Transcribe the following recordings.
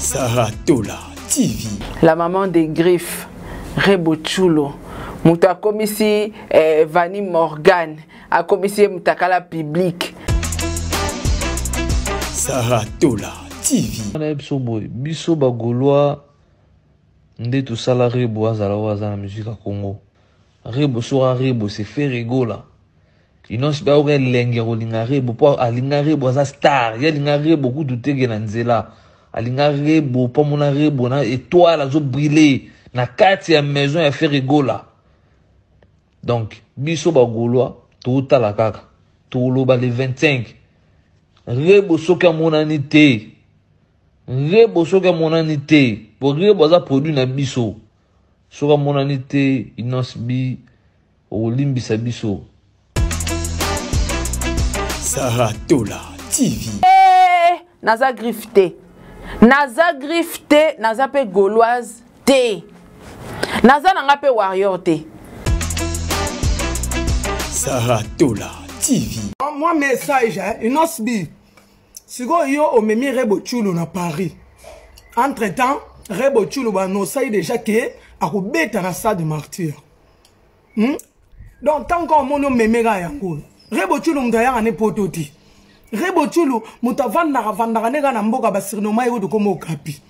Sarah Tola TV. La maman des griffes, Rebo Chulo. Moto akomisi eh, Vani Morgan, akomisi ye mutakala public. Sarah Tola TV. Na biso boye, biso ba Gaulois nde tosala Rebo azala oyo aza na musique ya Congo. Rebo soka Rebo c'est Ferre Gola. Innoss'B ayoka elengi ya kolinga Rebo mpo alinga Rebo aza star. Ye alinga Rebo kutu teke na nzela. Alinga Rebo mpo amona Rebo na étoile azo briller na kati ya maison ya Ferre Gola. Donc biso ba Gaulois totala kaka toloba le 25 Rebo soki amonani te, Rebo soki amonani te, po Rebo aza produit na biso. Soki amonani te, Innoss'B okolimbisa biso. Sarah Tola TV. Eh, naza griffe te. Naza griffe te, naza pe gauloise te. Naza na nga pe warrior te. Sarah Tola TV. Moi message hein, Innoss'B. Sikoyo yo omemi Rebo Tshulu na Paris. Entre temps, Rebo Tshulu ba annoncé déjà que akobeta na stade martyr. Donc tant qu'on omoni omemeka yango. Rebo Tshulu moto ayaka ne poto te. Rebo Tshulu moto avandaka vandaka ne kaka na mboka ba surnoma ye kutu koma okapi.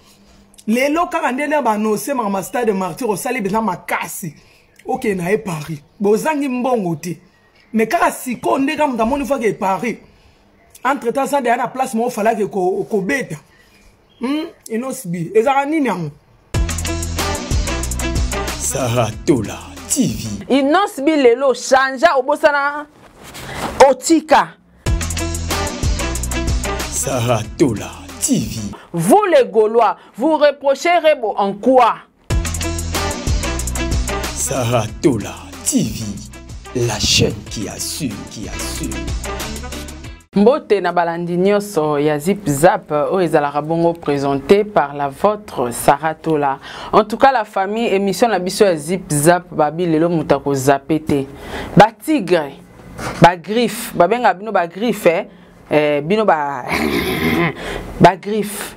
Lelo kaka nde nde ba annoncer makambo ya stade martyr osali mpenza makasi. Okende na ye Paris. Bozangi mbongo te. Mais kaka sikoyo nde kaka moto amoni fo ake Paris. Entre temps aza deja na place moko falaki kobeta. Innoss'B ezalaka nini yango? Sarah Tola TV. Innoss'B lelo changea obosana otika. Sarah Tola TV. Vous les Gaulois, vous reprochez Rebo en quoi? Sarah Tola TV, la chaîne qui assure, qui assure. Mbote na balandi nyonso ya Zip Zap oyo ezalaka bongo présenté par la vôtre Sarah Tola. En tout cas la famille, émission na biso ya Zip Zap babi lelo moto akozape te. Ba tigre, ba griffe, babenga bino ba griffe, eh? Bino ba ba griffe.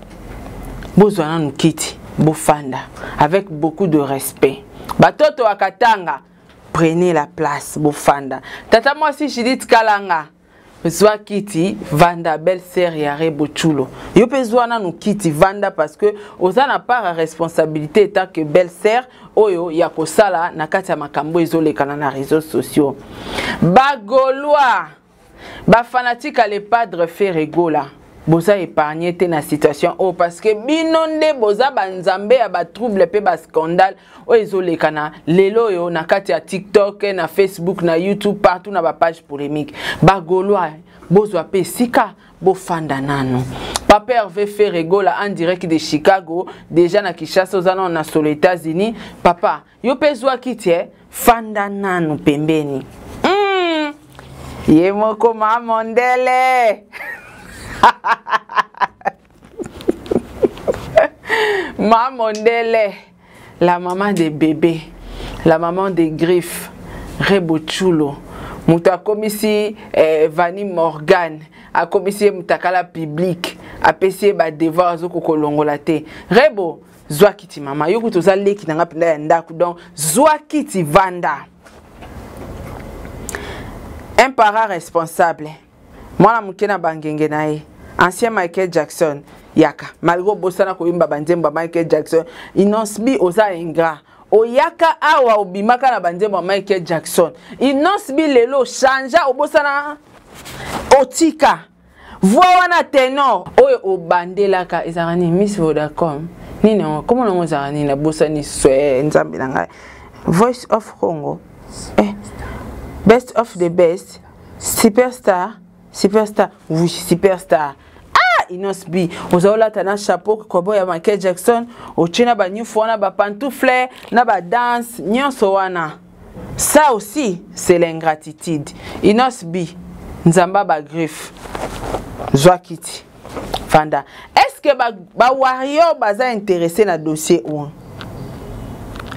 Bozwa nanu kiti, bofanda avec beaucoup de respect. Batoto ya Katanga, prenez la place, bofanda. Tata mwasi Judith Kalanga, zwa kiti, vanda, belle sœur ya Rebo Tchulo. Yo pe zwa nanu kiti, vanda parce que oza na part ya responsabilité étant que belle sœur oyo ya kosala na kati ya makambo ezolekana na réseaux sociaux. Ba Gaulois, ba fanatique ya le Padre Ferre Gola, boza épargné te na situation oyo parce que bino nde boza ba nzambe ya ba trouble pe ba scandale oyo ezolekana lelo oyo na kati ya TikTok, na Facebook, na YouTube, partout na ba page polémique. Ba Gaulois, bozwa pe esika bofanda nanu. Papa Hervé Ferre Gola en direct de Chicago, déjà na Kinshasa, oza nanu na solo États-Unis. Papa, yo pe zwa kiti, eh? Fanda nanu pembeni. Ye moko ma mondele. Ma mondele, la maman des bébés, la maman des griffes, Rebo Tchulo. Moto akomisi, eh, Vani Morgan, akomisi ye mutakala public, apesi ye ba devoir azoko kolongola te. Rebo, zwa kiti mama, yo kutu oza leki na nga mpenza ya ndako, donc zwa kiti vanda. Un parent responsable, mwana moke na bangenge na ye, ancien Michael Jackson, yaka. Malgré obosana koyemba ba nzembo ya Michael Jackson, Innoss'B oza ingrat. Oyaka awa obimaka na ba nzembo ya Michael Jackson. Innoss'B lelo changea obosana otika. Voix wana ténor oyo obandelaka ezalaka nini? Miss Vodacom. Nini yango? Comment nango ezalaka nini? Nabosani swe nzambe na ngai. Voice of Congo. Best of the best. Superstar. Superstar. Oui, superstar. Innoss'B, oza olata na chapeau kobo ya Michael Jackson, otie na ba new phone, na ba pantoufle, na ba danse, nyonso wana. Ça aussi, c'est l'ingratitude. Innoss'B, nzamba ba griffe. Zwa kiti. Fanda. Est-ce que ba warrior baza intéressé na dossier ou?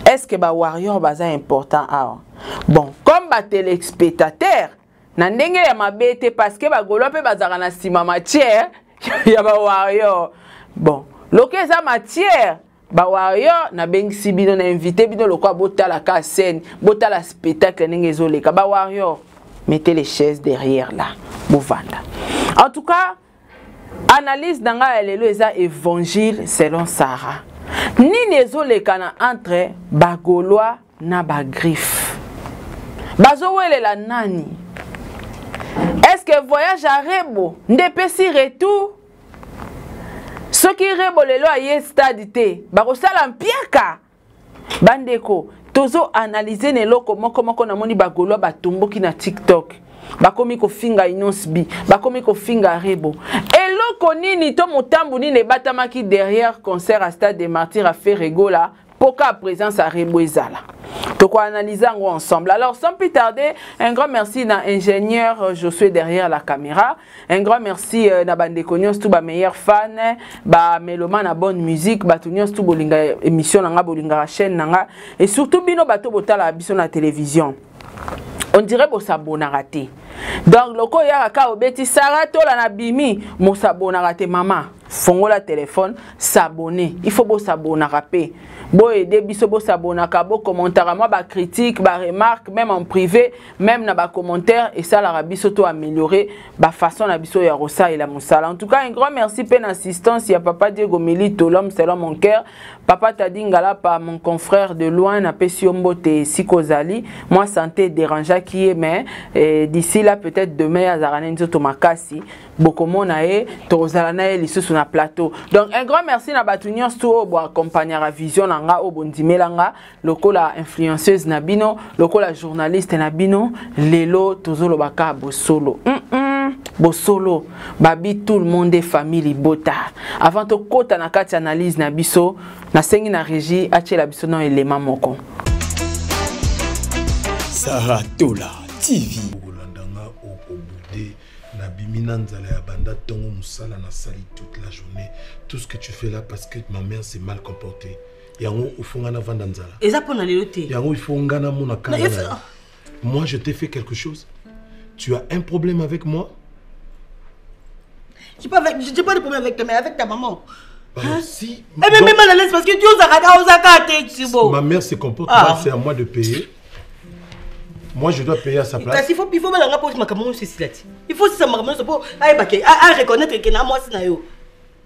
Est-ce que ba warrior baza important awa? Bon, comme ba téléspectateurs, na ndenge ya mabe te parce que ba Gaulois pe bazaka na sima matière ya ba warrior. Bon, Loke eza matière ba warrior nabengisi bino na invité bino lokola botala ka scène, botala spectacle ndenge ezoleka. Ba warrior, mettez les chaises derrière là, bovanda. En tout cas, analyse na ngai ya lelo eza évangile selon Sarah. Nini ezolekana entre ba Gaulois na ba griffe? Bazowelela nani? Est-ce que voyage à Rebo nde epesi retour? Soki Rebo lelo aye stade te, bakosala mpiaka. Bandeko, tozo analyser na eloko moko moko. Namoni ba Gaulois batomboki na TikTok, bakomi kofinga Innoss'B, bakomi kofinga Rebo. Eloko nini to motambu nini ebatamaki derrière concert à Stade des Martyrs à Ferre Gola poka présence à Rebo ezala? Toko analyser yango ensemble. Alors sans plus tarder, un grand merci na ingénieur Josué derrière la caméra. Un grand merci na bandeko nyonso tout ba meilleurs fans, ba mélomane na bonne musique, bato nyonso tout bolinga émission na nga, bolinga chaîne na nga, et surtout bino bato botala biso na télévision. On dirait bo s'abonnera te. Donc loko ya ka obeti Sarah Tola na bimi, mo s'abonnera te mama. Fongola téléphone, s'abonner. Il faut bo s'abonnera pe. Bo aider biso bo s'abonnaka, bo commentera moi ba critique, ba remarque même en privé, même na ba commentaire, et ça la biso to améliorer ba façon na biso ya rosa et la musala. En tout cas, un grand merci pe l'assistance ya papa Diego Milito, l'homme selon mon cœur, papa Tadi Ngalapa, mon confrère de loin, na pesi yo mbote sikozali. Moi santé dérangea qui est, mais eh, d'ici là peut-être demain azarane nzoto makasi bokomona ye, tozala na ye lisusu na plateau. Donc un grand merci na batu nyonso tout oyo bo accompagnera vision na nga, oyo bondimela nga lokola influenceuse na bino, lokola journaliste na bino. Lelo tozolobaka bosolo. Bosolo babi tout le monde est famille libota. Avant tokota na kati analyse na biso, nasengi na régie atiela biso na élément moko. Sarah Tola TV. Kolanda nga okobude na bimi na nzala ya banda tongo musala na sali toute la journée. Tout ce que tu fais là parce que ma mère s'est mal comportée. Yango ufunga na vanda nzala. Eza pona lelo te. Yango il faut ngana mona kanda Na, na yo. Moi je t'ai fait quelque chose. Tu as un problème avec moi? J'ai pas avec, j'ai pas de problème avec toi, mais avec ta maman. Bah, Hein? si. Eh, mais Donc, mets mal à l'aise parce que tu oses arrêter, oses arrêter, tu sais, bon. Ma mère se comporte Ah. mal, c'est à moi de payer. Moi, je dois payer à sa place. Parce qu'il faut, il faut mal à la ma maman, c'est cela. Il faut ça, ma maman, c'est pour, ah, bah, ah, ah, reconnaître que na moi, c'est na yo.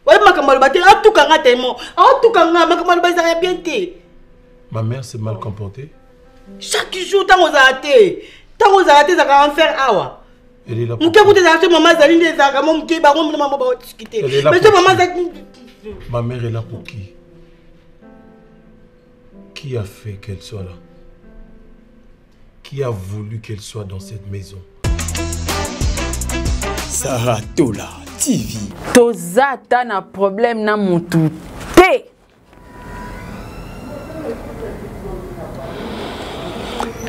Ouais, ma maman, bah, en tout cas, tellement. En tout cas, ma maman, bah, ça a bien été. Ma mère s'est mal comportée. Chaque jour, tant qu'on a raté. Tant qu'on a raté, ça va en faire, ah, ouais. Elle est là pour Mouké, vous êtes maman, Zaline, des armes, mouké, bah, maman, maman, maman, discuter. Elle est là Mais pour c'est maman, qui? Zaline. Ma mère est là pour qui? Qui a fait qu'elle soit là? Qui a voulu qu'elle soit dans cette maison? Sarah Tola TV. Tozata na problème na mutu te.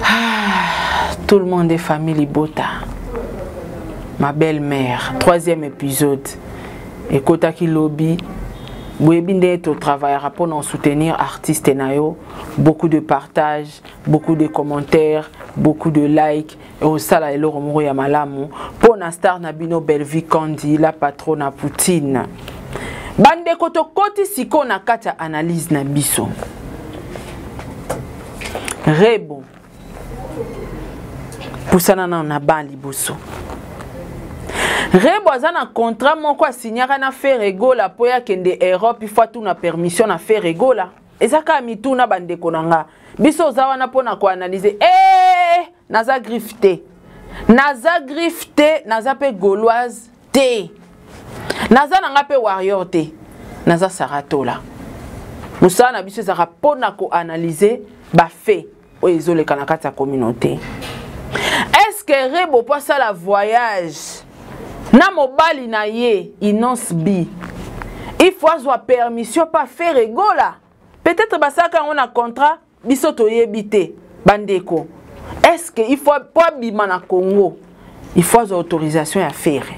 Ah, tout le monde est famille Libota. Ma belle-mère, troisième épisode. Ekotaki lobby. Boyebi nde to travaillera pour nous soutenir artiste na yo. Beaucoup de partage, beaucoup de commentaires, beaucoup de likes. Et au sala eloko moko ya malamu. Pour na star na bino Bellevue Candy, la patronne na Poutine. Bandeko to koti siko na kati ya analyse na biso. Rebo. Pusana na na ba liboso. Rebo aza na contrat moko asignaka na Ferre Gola po ya kende Europe, il faut tout na permission na Ferre Gola. Ezaka mitu na bandeko na nga. Biso oza wana po na ko analyser. Eh, naza griffe te. Naza griffe te, naza pe gauloise te. Naza na nga pe warrior te. Naza Saratola. Musala na biso ezaka po na ko analyser ba fait oyo ezoleka na kati ya communauté. Est-ce que Rebo po asala voyage na mobali na ye Innoss'B, il faut azwa permission pa Ferre Gola? Peut-être basaka yango na contrat biso toyebi te bandeko. Est-ce que il faut po abima na Congo, il faut azwa autorisation ya Ferre?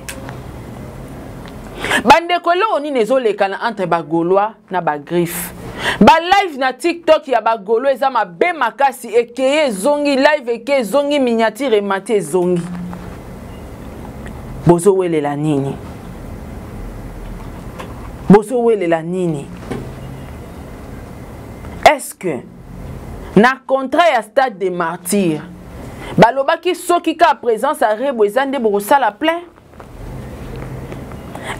Bandeko, eloko nini ezoleka na entre ba Gaulois na ba griffe? Ba live na TikTok ya ba Gaulois eza mabe makasi, ekeye ezongi live, eke ezongi miniature emati ezongi. Bozowelela nini? Bozowelela nini? Est-ce que na contrat ya stade des martyrs balobaki soki kaka présence ya Rebo eza nde bokosala plein?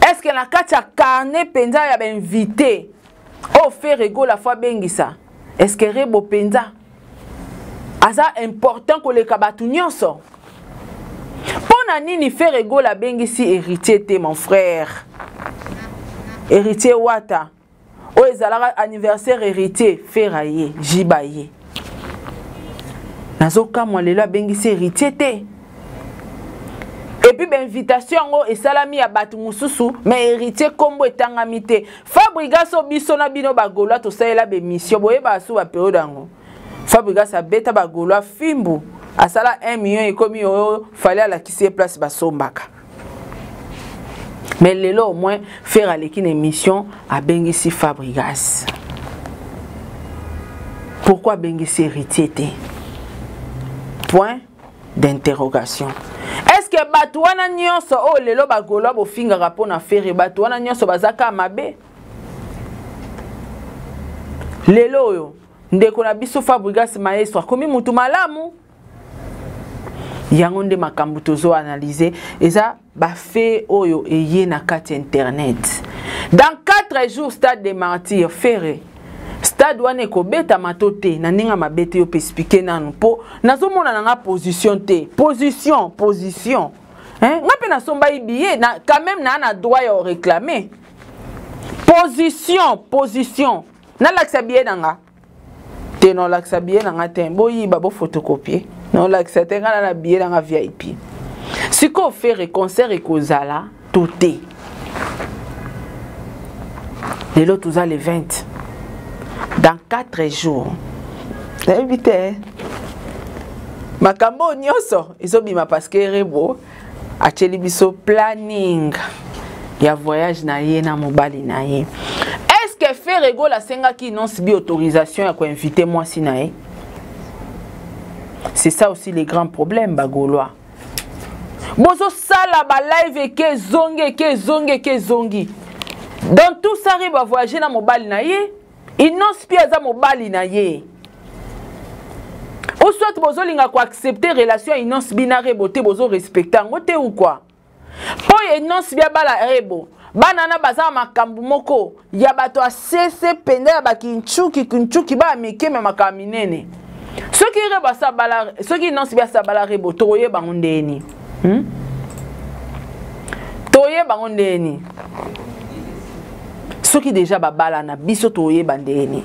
Est-ce que na kati ya carnet mpenza ya bainvité oyo Ferre Gola fo abengisa, est-ce que Rebo mpenza aza important koleka bato nyonso? Mpo na nini Ferre Gola abengisi Héritier te, mon frère? Héritier Wata, oyo ezalaka anniversaire Héritier, Ferre aye, Jiba ye. Nazokamwa lelo abengisi Héritier te. Et puis bainvitation yango esalami ya bato mosusu, mais Héritier kombo etangami te. Fabrigas oyo biso na bino bagaulois tosalela bémission, boyebaka su baperiode yango. Fabrigas abeta bagaulois fimbu, asala 1 million ekomi oyo fallait alakisi ye place basombaka. Mais lelo au moins Ferre aleki na émission abengisi Fabrigas. Pourquoi abengisi Héritier te? Point d'interrogation. Est-ce que bato wana nyonso oyo lelo bagaulois bofingaka mpo na Ferre, bato wana nyonso baza kaka mabe? Lelo oyo ndeko na biso Fabrigas Maestro akomi mutu malamu. Yango nde makambo tozo analyser, eza ba fait oyo eye na kati internet. Dans 4 jours stade des martyrs Ferre, stade wana ekobetama to te? Na ndenge mabe te, yo pe expliquer nanu po nazomona na nga position te. Position, position. Hein? Nga pe nasomba billet na quand même na na droit ya réclamer. Position, position. Nalakisa billet na nga. Te, nolakisa billet na nga te, boyiba bofotocopie. Nolakisa te, nga na billet na nga VIP. Sikoyo Ferre concert ekozala to te? Lelo toza le 20. Dans 4 jours. Nayebi te. Makambo nyonso ezobima parce que Rebo atieli biso planning ya voyage na ye na mobali na ye. Est-ce que Ferre Gola asengaki Innoss'B autorisation ya koinviter mwasi na ye? C'est ça aussi les grands problèmes bagaulois. Bozo sala ba live eke zongi eke zongi eke zongi. Dans tout ça Rebo a voyager na mobali na ye. Innoss'B aza mobali na ye. Ou soit bozolinga ko accepter relation ya Innoss'B na Rebo te, bozo respecter yango te ou quoi? Po Innoss'B abala Rebo, bana na baza makambo moko ya bato ya sese penda ya bakinchuki kinchuki ba mike me makambo minene. Soki Rebo asabala, soki Innoss'B asabala Rebo, tokoyeba ngo ndeni. Toyeba ngo ndeni. Soki deja babala na biso toyeba ndeni.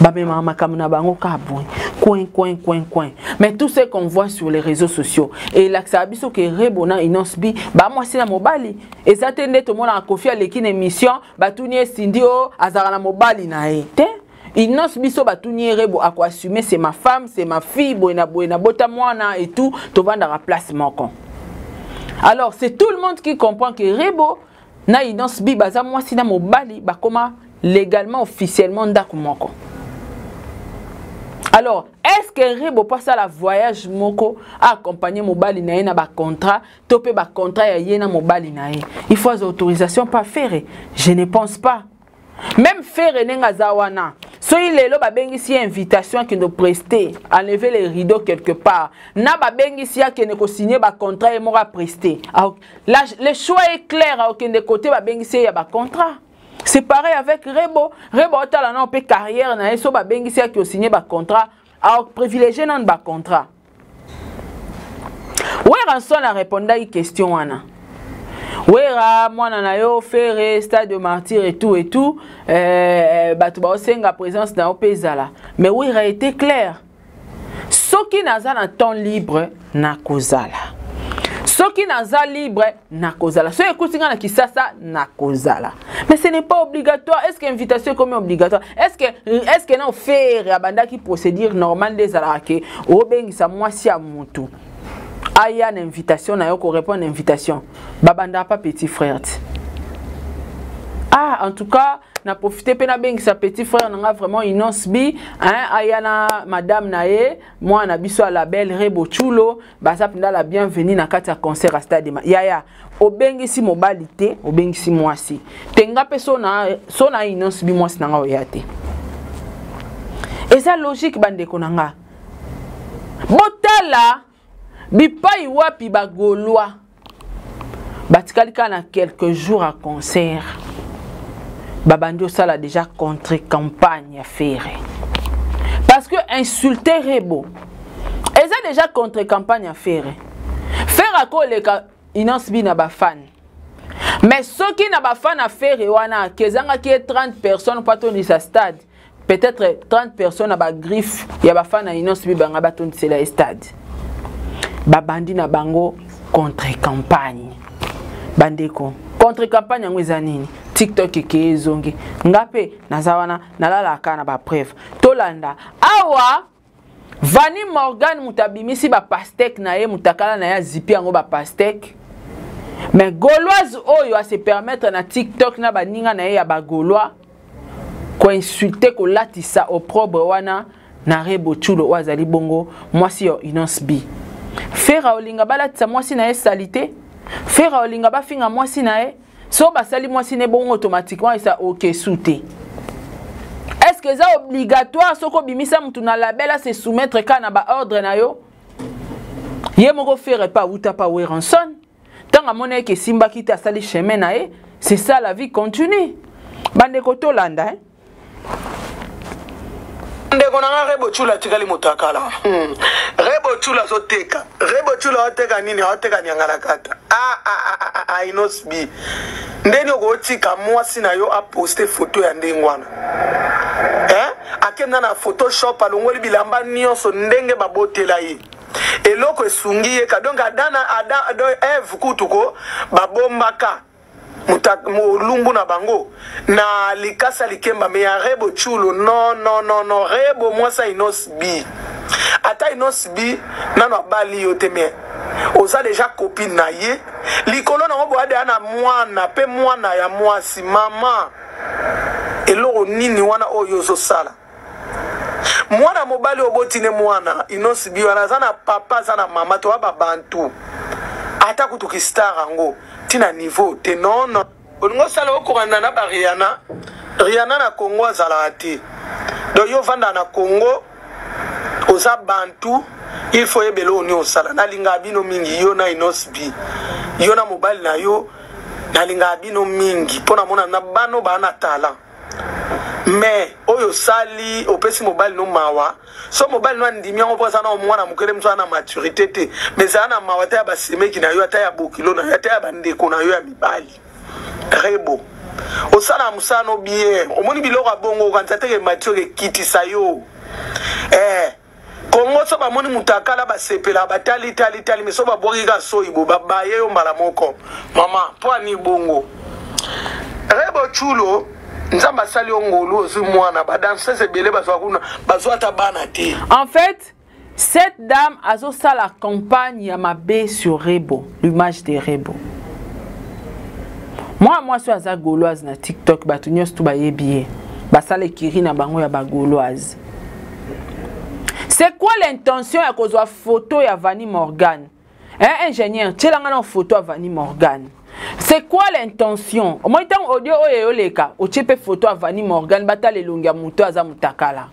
Bamemaka makambo na bango kaka boye, coin coin coin coin. Mais tout ce qu'on voit sur les réseaux sociaux elakisaka biso ke Rebo na Innoss'B ba mwasi na mobali. Eza te nde tomonaka Kofi aleki na émission, batuni ye Cindy o azalaka na mobali na ye te. Innoss'B biso batuni ye Rebo ako assumer c'est ma femme, c'est ma fille, boye na boye na bota mwana et tout, tovandaka place moko. Alors c'est tout le monde qui comprend que Rebo na Innoss'B baza mwasi na mobali, bakoma légalement officiellement ndako moko. Alors est-ce que Rebo passe à la voyage moko a accompagner mobali na ye na ba contrat to pe ba contrat ya ye na mobali na ye? Il faut autorisation pas faire, je ne pense pas. Même Ferre ndenge aza wana, soki lelo babengisi ye invitation akende prester, enlever les rideaux quelque part, na babengisi ye akende kosigner ba contrat ye moko a prester. La, le choix est clair, akende côté babengisi ye ya ba contrat. C'est pareil avec Rebo. Rebo otala na pe carrière na ye, so babengisi ye akende signer ba contrat, a privilégier nan ba contrat. Werrason a répondaki question wana. Wera mwana na yo Ferre stade de martyr et tout et tout, bato baosenga présence na yo pe ezala. Mais Wera était clair. Soki naza na temps libre na kozala. Soki naza libre na kozala. Soki ekuti nga na Kisasa na kozala. Mais ce n'est pas obligatoire. Est-ce que invitation est comme obligatoire? Est-ce que na Ferre abandaki procédure normale des alake obengisa mwasi ya mutu? Aya na invitation na yo ko répondre na invitation. Babanda pas petit frère. Ah, en tout cas, Na profite mpe nabengisa petit frère na nga vraiment Innoss'B, hein, aya na madame na ye, mwana na biso ya label Rebo Tchulo, baza mpenza la bienvenue na kati ya concert ya stade. Yaya, obengisi mobali te, obengisi mwasi te. Nga mpe so na, so na Innoss'B, mwasi na nga oya te. Eza logique, bandeko na nga. Botala bipai wapi bagaulois batikali kaka na quelques jours à concert, babandi osala déjà contre campagne ya Ferre, parce que insulter Rebo eza déjà contre campagne ya Ferre. Ferre akoleka Innoss'B na bafan, mais soki na bafan ya Ferre wana kezangaki ye 30 personnes mpo atondisa stade, peut-être 30 personnes na bagriffe ya bafan na Innoss'B banga batondisela ye stade. Babandi na bango contre campagne. Bandeko, contre campagne yango eza nini? TikTok ekeye ezongi. Nga mpe naza wana, nalalaka na bapreuve. Tolanda awa Vani Morgan, moto abimisi bapastèque na ye, motakala na ye, azipi yango bapastèque. Mais gauloise oyo ase permettre na TikTok na baninga na ye ya bagaulois koinsulte, kolatisa opprobre wana na Rebo Tchulo oyo azali bongo mwasi ya Innoss'B. Ferre olinga balatisa mwasi na ye sali te? Ferre olinga bafinga mwasi na ye? So basali mwasi ne bongo, automatiquement esa okesu te. Est ce que eza obligatoire soki obimisa mutu na label ase soumettre kaka na baordre na yo? Ye moko Ferre pa awuta pa Werrason, ntango amoni eke esimbaki te, asali chemin na ye. C'est ça, la vie continue. Bandeko, tolanda, eh? Ndeko na nga Rebo Tchulo atikali moto ya kala. Rebo Tchulo azoteka. Rebo Tchulo aoteka nini? Aoteka nyangalakata. Ah, ah, ah, ah, ah, Innoss'B, ndeni okotika mwasi na yo aposte foto ya ndenge wana, eh? Akenda na Photoshop, alongoli bilamba nyonso ndenge babotela ye, eloko esungi ye ka. Donc Ada na Ada, Eve kutu ko babombaka molumbu na bango na likasa likemba, mais ya Rebo Tchulo, non, non, non, non. Rebo mwasi ya Innoss'B, ata Innoss'B nano abali yo te, mais oza déjà copine na ye. Likolo nango boya na mwana mpe mwana ya mwasi. Mama, eloko nini wana oyo ozosala? Mwana mobali oboti ne mwana Innoss'B wana aza na papa, aza na mama. Toya babantu, ata kutuki star yango ntina niveau te. Non, non, olingi osala okokana na bariana. Riana na Congo azalaka te. Donc yo ovandaka na Congo, oza bantu, il faut oyebela oyo nini osala. Nalingaka bino mingi, yo na Innoss'B, yo na mobali na yo. Nalingaka bino mingi mpo namona na bano baa na talent, mais oyo osali opesi mobali no mawa. So mobali no andimi yango mpo aza na mwana mokele mosu, aza na maturité te, mais ezala na mawa ata ya basemeki na yo, ata ya bokilo na yo, ata ya bandeko na yo ya mibali. Rebo, osala mosala no bien. Omoni biloko ya bongo, okanisa teke mature ekitisa yo, eh. Kongo so bamoni moto akala, basepela, batali tali tali, mais so babwaki kaka soyi bo babaye yo mbala moko. Mama, mpo ani bongo? Rebo Tchulo, Nzambe asali yo ngolu, ozwi mwana. Badanseuse ebele bazwa kuna, bazwa ata bana te. En fait, cette dame azosala campagne ya mabe sur Rebo, l'image de Rebo. Mwana mwasi oyo aza gauloise na TikTok, bato nyonso tu bayebi ye, basala ekiri na bango ya bagauloise. C'est quoi l'intention ya kozwa photo ya Vani Morgan, hein? Ingénieur, tielanga na photo ya Vani Morgan. C'est quoi l'intention? Omoi ntango audio oyo eyoleka, otie mpe photo ya Vani Morgan, batala elongi ya moto aza motakala.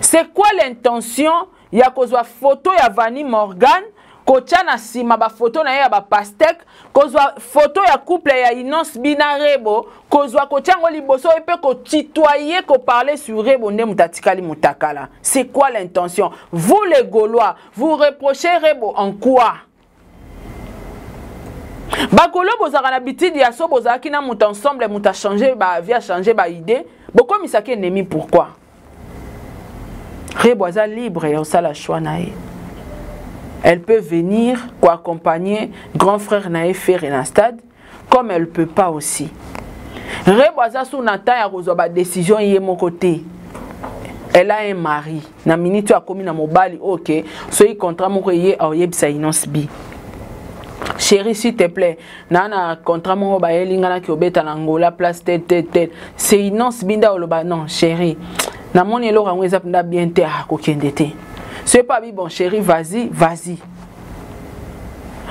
C'est quoi l'intention ya kozwa photo ya Vani Morgan, kotia na nsima bafoto na ye ya bapastèque, kozwa photo ya couple ya Innoss'B na Rebo, kozwa kotia yango liboso ye mpe kotitoye, koparler sur Rebo nde moto atikali motakala? C'est quoi l'intention? Vous les Gaulois, vous reprochez Rebo en quoi? Bakolo bozalaka na bitidi ya so bozalaki na moto ensemble, moto achange bavie, achange baidée, bokomisaki ennemi. Pourquoi? Rebo aza libre ya kosala choix na ye. Elle peut venir koaccompagner grand frère na ye Ferre na stade, comme elle peut pas aussi. Rebo aza su na temps ya kozwa badécision ye moko te. Elle a un mari na minute oyo akomi na mobali. Ok, soki contrat moko eye, aoyebisa Innoss'B. Chéri, s'il te plaît, na na contrat moko bayeli nga naki obeta na Angola place tel tel tel. C'est Inonce Binda oloba non chéri. Namoni eloko yango eza mpenza bien te, akokende te. Soki mpe abi bon chéri, vas-y, vas-y.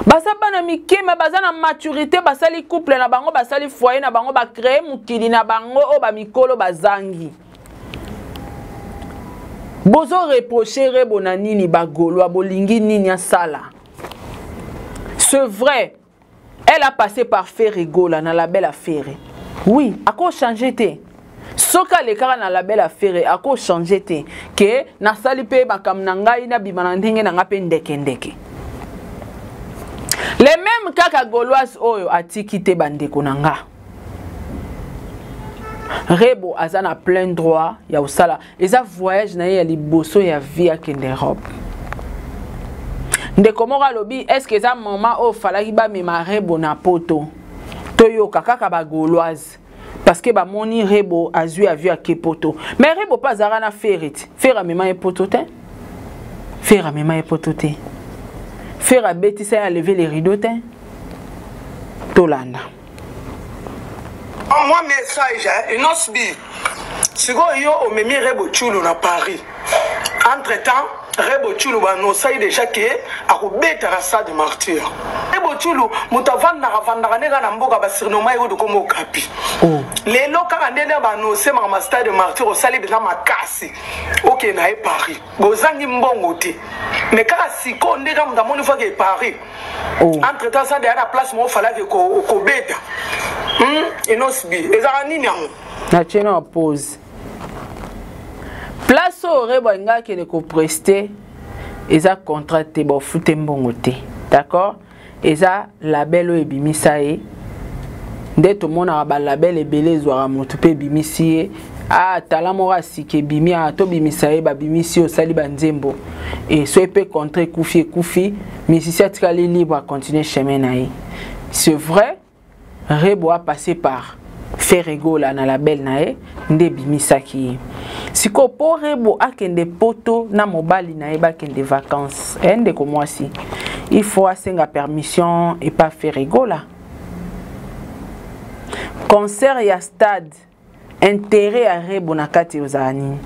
Baza bana mike me baza na maturité, basali couple na bango, basali foyer na bango, bacree mokili na bango oyo bamikolo bazangi. Bozo reprocher Rebo na nini? Bagolois bolingi nini asala? C'est vrai, elle a passé par Ferre Gola na label Ferre. Oui, ako changer te. Soki alekaka na label Ferre, ako changer te. Ke nasali pe makambo na ngai nabima na ndenge na ngai pe ndeke ndeke. Les mêmes kaka Gauloise oyo atiki te bandeko na nga. Rebo aza na plein droit ya kosala, eza voyage na ye ya liboso ya vie akende Europe. Ndeko moko alobi est-ce que eza moment oyo falaki bamema Rebo na poto? Toyoka kaka ba Gauloise parce que bamoni Rebo azwi avion ake poto. Mais Rebo pa azalaka na Ferre ti. Ferre amema ye poto te. Ferre amema ye poto te. Ferre abetisa ye a lever les rideaux te. Tolanda. Moi message hein, Innoss'B. Sikoyo yo omemi Rebo Tshulu na Paris. Entre temps Rebo Tshulu banosaki déjà ke akobeta na stade Martyr. Rebo Tshulu moto avandaka vandaka nde kaka na mboka basurnoma ye kutu kombo Okapi. Oh. Lelo kaka nde nde banose makambo ya stade Martyr osali mpenza makasi okende na ye Paris. Bozangi mbongo te. Mais kaka sikoyo nde kaka moto amoni fo ake Paris. Oh. Entre temps aza deja na place moko falaki kobeta. Innoss'B ezalaka nini yango? Natie na pause. Place oyo Rebo alingi akende kopreste eza contrat te, bafute mbongo te. D'accord? Eza label oyo ebimisa ye. Nde tomonaka ba label ebele ezwaka motu mpe ebimisi ye. Ah, tala moko asika ebimi, ah, tobimisa ye, babimisi ye, osali ba nzembo. Et soki mpe contrat ekufi, ekufi, musicien atikali libre a continuer chemin na ye. C'est vrai, Rebo a passé par Ferre Gola na label na ye nde ebimisaki ye. Sikoyo po Rebo akende poto na mobali na ye bakende vacances, eh, ndeko mwasi, il faut asenga permission epa Ferre Gola. Concert ya stade, intérêt ya Rebo na kati ozala nini?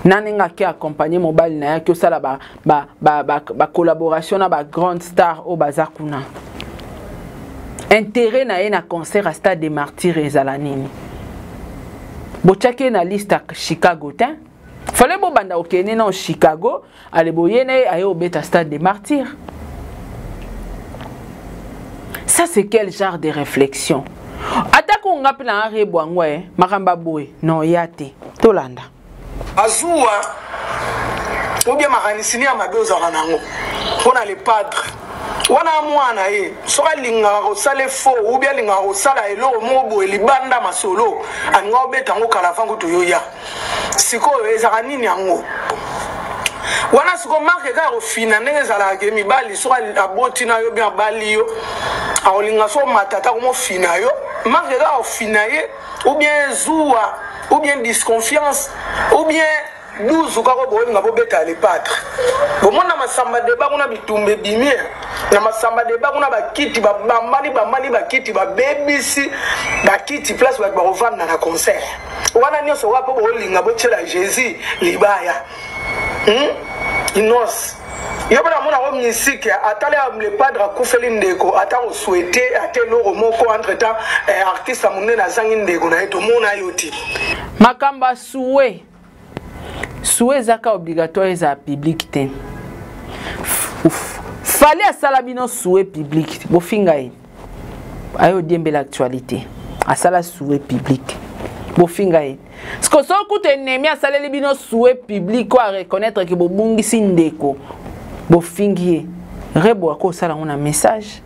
Na ndenge ake accompagner mobali na ye ake osala ba collaboration na ba grande star oyo baza kuna. Intérêt na ye na concert à stade des Martyrs ezala nini? Botiaki ye na liste ya Chicago te? Fallait bobanda okende na Chicago, ale boye na ye aye obeta stade des Martyrs. Ça c'est quel genre de réflexion? Atako nga pe na Rebo yango, eh, makambo boye, non ya te. Tolanda. Azuwa ou bien makanisi ni ya mabe ozalaka nango mpona le padre wana mwana ye soki alingaka kosala faux ou bien alingaka kosala eloko moko boye libanda masolo alinga obeta yango kala avant kutu yo ya sikoyo ezalaka nini yango wana sikoyo marke kaka kofina ndenge ezalaka ke mibali soki aboti na yo bien abali yo akolinga so matata komofina yo marke kaka kofina ye ou bien zuwa ou bien disconfiance ou bien 12 kaka bolinga bobeta le padre. Bomona masamba deba kuna bitumba ebimi na masamba deba kuna bakiti babambani bambani bakiti babebisi bakiti place bato bakovanda na concert wana nyonso wapo bolinga botiela Jésus libaya. Innoss yo mpe namona yango mystique atali ya le padre akufeli ndeko ata kosouhaite ata eloko moko entre temps artiste ya monene azangi ndeko na ye tomona yo te. Makambo ya souhait, souhait ezaka obligatoire ezala public te. Fallait asala bino souhait public, bofinga ye. Ayo diembela actualité. Asala souhait public. Bofinga ye. Parce que soki kutu ennemi asaleli bino souhait public ko a reconnaître que bobungisi ndeko, bofingi ye. Rebo akosala ngo na message.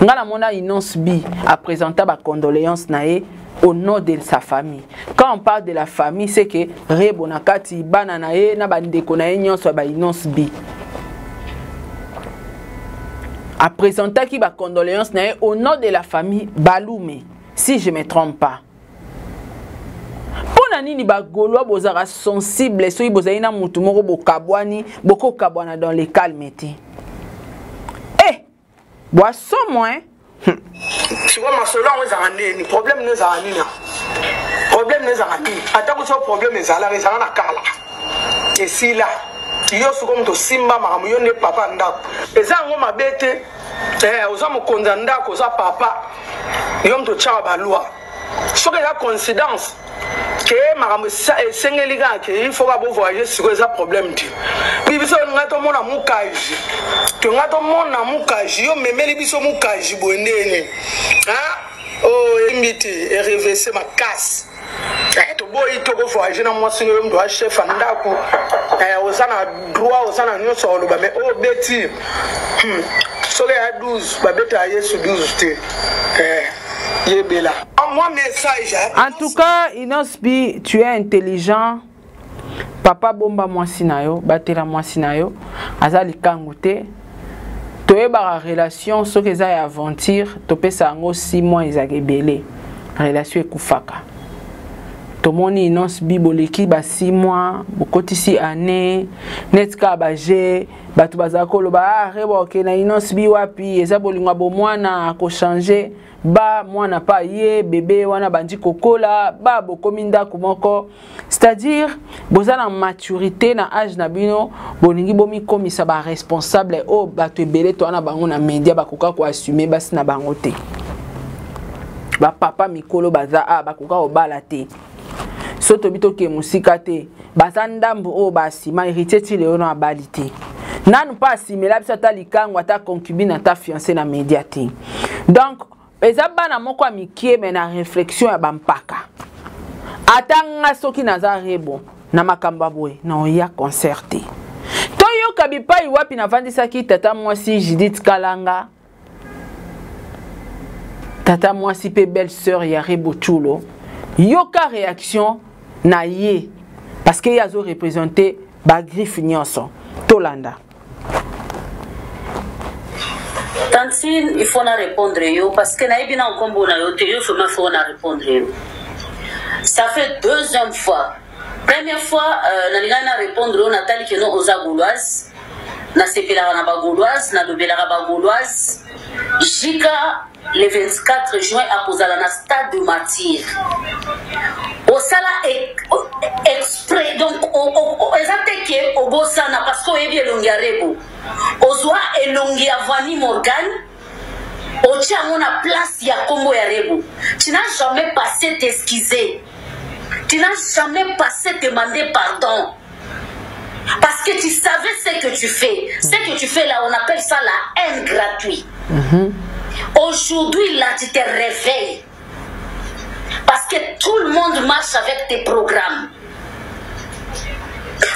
Nga namona Innoss'B a présenta ba condoléances na ye au nom de sa famille. Quand on parle de la famille, c'est que Rebo na kati bana na ye na ba ndeko na ye nyonso ba Innoss'B. A présenta ki ba condoléances na ye au nom de la famille Balume, si je me trompe pas. Pona nini ba Gaulois bozara sensible soki bozali na mutu moko bokabwani, bokokabwana dans le calme te. Eh! Bwa somo hein. Sikoyo masolo yango ezalaka nini? Problème no ezalaka nini? Problème no ezalaka nini? Ata kuso problème ezalaka, ezalaka na kala esila. Yo sikoyo moto osimba makambo, yo nde papa ndako. Eza yango mabe te. Eh, oza mokonzi ya ndako, oza papa, yo moto otyaka balwa. Soki eza coïncidence ke makambo esengeli kaka ke il faut ka bovoyage, sikoyo eza problème te. Mpi biso ngai tomona mukaji, tongai tomona mukaji, yo memeli biso mukaji boye ndeni oyo eyembi te, erevese makasi. Toboyi tokovoyage na mwasi oyo moto achef ya ndako. Oza na droit, oza na nyonso ya koloba, mais oyo obeti, soki ya 12 babetaka Yesu 12 te. Yebela moi message. En tout cas, Innoss'B, tu es intelligent. Papa, bomba mwasi na yo, batela mwasi na yo, aza likangu te. Toyebaka relation soki eza ya aventure, topesa yango 6 mois, ezalaka ebele, relation ekufaka. Tomoni Innoss'B, boleki ba 6 mois, bokotisi année, neti kaka baje bato bazala koloba: "Ah, Rebo oke na Innoss'B wapi? Eza bolingo ya bomwana, akochange." Ba mwana pa ye bebe wana bandi kokola, ba bokomi ndako moko, c'est-à-dire boza na maturité na âge na bino, bolingi bomikomisa baresponsable oyo bato ebele to wana bango na média bakoka koassume basi na bango te. Bapapa mikolo baza a bakoka kobala te. So tobi tokee mosika te, baza ndambo oyo baasima Héritier ti lelo na abali te nanu mpe asimela biso ata likango, ata concubine, ata fiancé na média te. Donc eza bana moko ya mikie, me na réflexion ya bampaka. Ata nga soki naza Rebo na makambo ya boye, na oya concert te. Toyoka bipai wapi navandisaki tata mwasi Judith Kalanga, tata mwasi mpe belle sœur ya Rebo Tchulo. Yoka réaction na ye, parce que ye azoreprésente bagriffe nyonso. Tolanda. Tantine, il faut na répondre yo parce que nayebi na nkombo na yo te. Yo vraiment faut na répondre yo. Ça fait deuxième fois. Première fois nalingaki na répondre yo, natali ke no oza gauloise, nasepelaka na bagauloise, nalobelaka bagauloise. Jika le 24 juin akozala na stade de Martyr, osala exprès. Donc eza te ke obosana, parce que oyebi elongi ya Rebo, ozwa elongi ya Vani Morgan, otia yango na place ya nkombo ya Rebo. Tu n'as jamais passé t'excuser, tu n'as jamais passé demander pardon, parce que tu savais ce que tu fais. Ce que tu fais là, on appelle ça la haine gratuite. Aujourd'hui là, tu te réveilles parce que tout le monde marche avec tes programmes.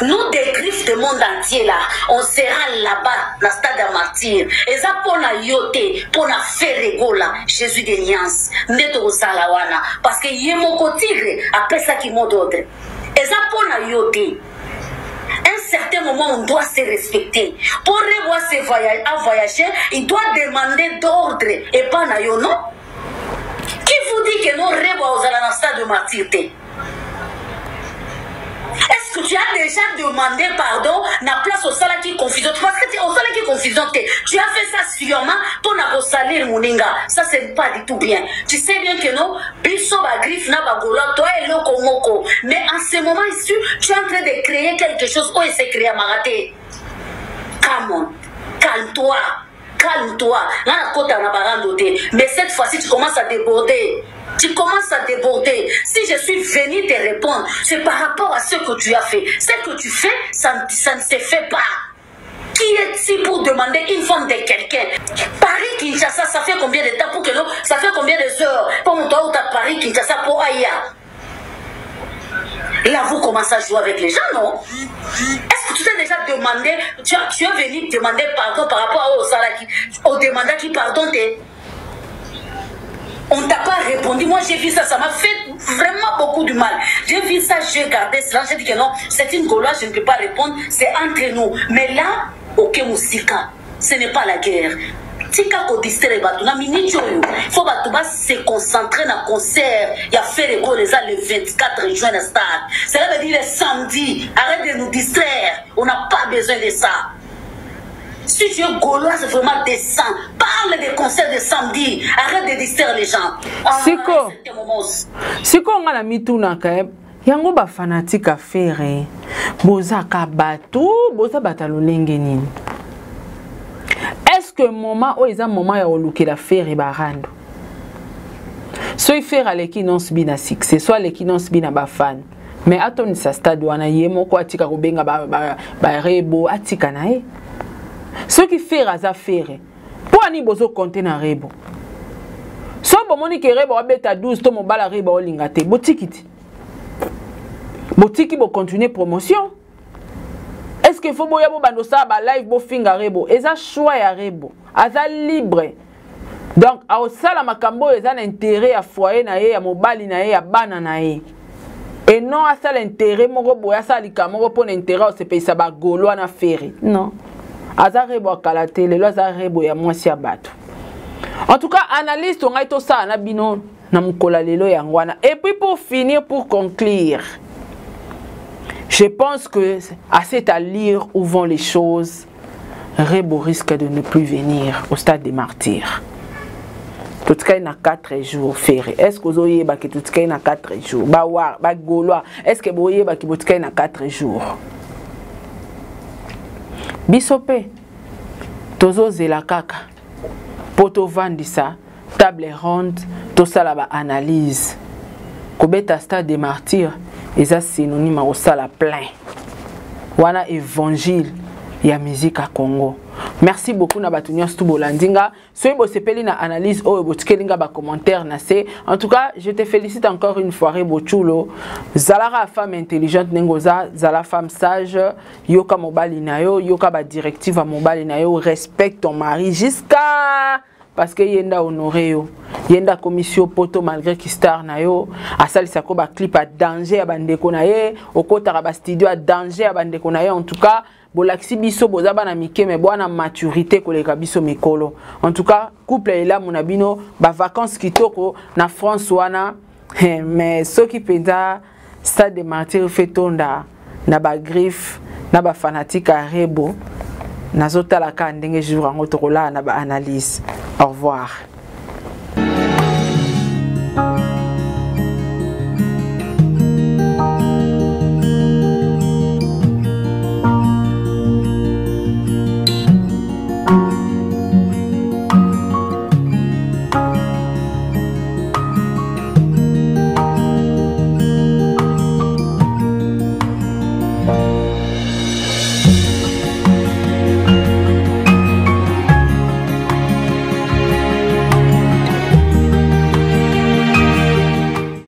Nous, des griffes du monde entier là, on sera là-bas na stade ya Martyr. Eza mpona yo te, mpona Ferre Gola Jésus de Nuance nde tokozala wana, parce que ye moko tigre apesaki mot d'ordre. Eza mpona yo te. Un certain moment, on doit se respecter. Pour revoir se voyage, à voyager, il doit demander d'ordre et pas na yo, non? Qui vous dit que non, Rebo ozala na stade de Martyr te? Est-ce que tu as déjà demandé pardon na place osalaki confusion? Parce que osalaki confusion te, tu as fait ça sûrement mpona kosalir moninga. Ça, c'est pas du tout bien. Tu sais bien que non, biso bagriffe na bagaulois toa eloko moko, mais en ce moment ici, tu es en train de créer quelque chose oyo ese créamaka te. Come on, calme-toi, calme-toi. Nga nakota na barando te, mais cette fois-ci, tu commences à déborder, tu commences à déborder. Si je suis venu te répondre, c'est par rapport à ce que tu as fait. Ce que tu fais, ça ne se fait pas. Qui est-il pour demander une femme de quelqu'un? Paris, Kinshasa, ça fait combien de temps pour que non? Ça fait combien de heures pour mon à Paris, Kinshasa pour Aya? Là, vous commencez à jouer avec les gens, non? Est-ce que tu t'es déjà demandé, tu es venu demander pardon par rapport au Salaki, au demandant qui pardon t'es? On t'a pas répondu. Moi, j'ai vu ça, ça m'a fait vraiment beaucoup du mal. J'ai vu ça, j'ai gardé cela. J'ai dit que non, c'est une Gauloise, je ne peux pas répondre. C'est entre nous. Mais là, ok, Moussika, ce n'est pas la guerre. Tika kodistraire bato na minute oyo. Faut bato ba se concentrer na concert ya Ferre Gola, eza le 24 juin na stade. Cela veut dire le samedi. Arrête de nous distraire, on n'a pas besoin de ça. Si tu es gauloise, vraiment descends. Parle des concerts de samedi. Arrête de distraire les gens. Ah, Siko. Siko nga na mitunaka eh. Yango ba fanatique ya Ferre. Boza ka bato, boza bata lolenge nini? Est-ce que moment oyo eza moment ya kolukela Ferre barando? Soki Ferre aleki Innoss'B na succès, soit aleki Innoss'B na ba fan. Mais atondisa stade wana ye moko atika kobenga ba, ba, ba Rebo atika na ye. Soki Ferre aza Ferre, mpo ani bozo compter na Rebo? So bomoni ke Rebo abeta 12 to mobala Rebo olinga te, botiki ti. Botiki bo continuer promotion. Est-ce que faut boya bo bando sa ba live bo finga Rebo? Eza choix ya Rebo. Aza libre. Donc aosala makambo oyo eza na intérêt ya foyer na ye, ya mobali na ye, ya bana na ye. Et non asala intérêt moko boye, asala likambo moko mpo na intérêt osepelisa ba Gaulois na Ferre. Non. Aza Rebo akala te, lelo aza Rebo ya mwasi ya bato. En tout cas, analyse to ngai tosala na bino na mokolo ya lelo yango wana. Et puis pour finir, pour conclure, je pense que à cette allure où vont les choses, Rebo risque de ne plus venir au stade des martyrs. Totikali na 4 jours Ferre. Est-ce que ozoyeba ke totikali na 4 jours? Ba war, ba Gaulois, est-ce que boyeba ke botikali na 4 jours? Biso pe tozozela kaka po tovandisa table ronde, tosala ba analyse. Kobeta stade des martyrs eza synonyme ya kosala plein. Wana évangile ya musique à Congo. Merci beaucoup na batu nyonso bolandi nga. Soki bosepeli na analyse oyo botikeli nga ba commentaire na se. En tout cas, je te félicite encore une fois Rebo Tchulo. Zalaka femme intelligente nengoza, zala femme sage, yoka mobali na yo, yoka ba directive ya mobali na yo, respecte ton mari jusqu'à parce que yenda honoré yo. Yenda commission poto malgré ki star na yo, asalisa ko ba clip à danger ya bandeko na ye, okotaka ba studio à danger ya bandeko na ye. En tout cas, bolakisi biso boza bana mike mais bwana maturité koleka biso mikolo. En tout cas, couple elamu na bino, ba vacances kitoko na France wana. Mais soki penza stade de martyrs fait tonda na ba griffe na ba fanatique ya Rebo, nazotala ka ndenge jour yango tokolala na ba analyse. Au revoir.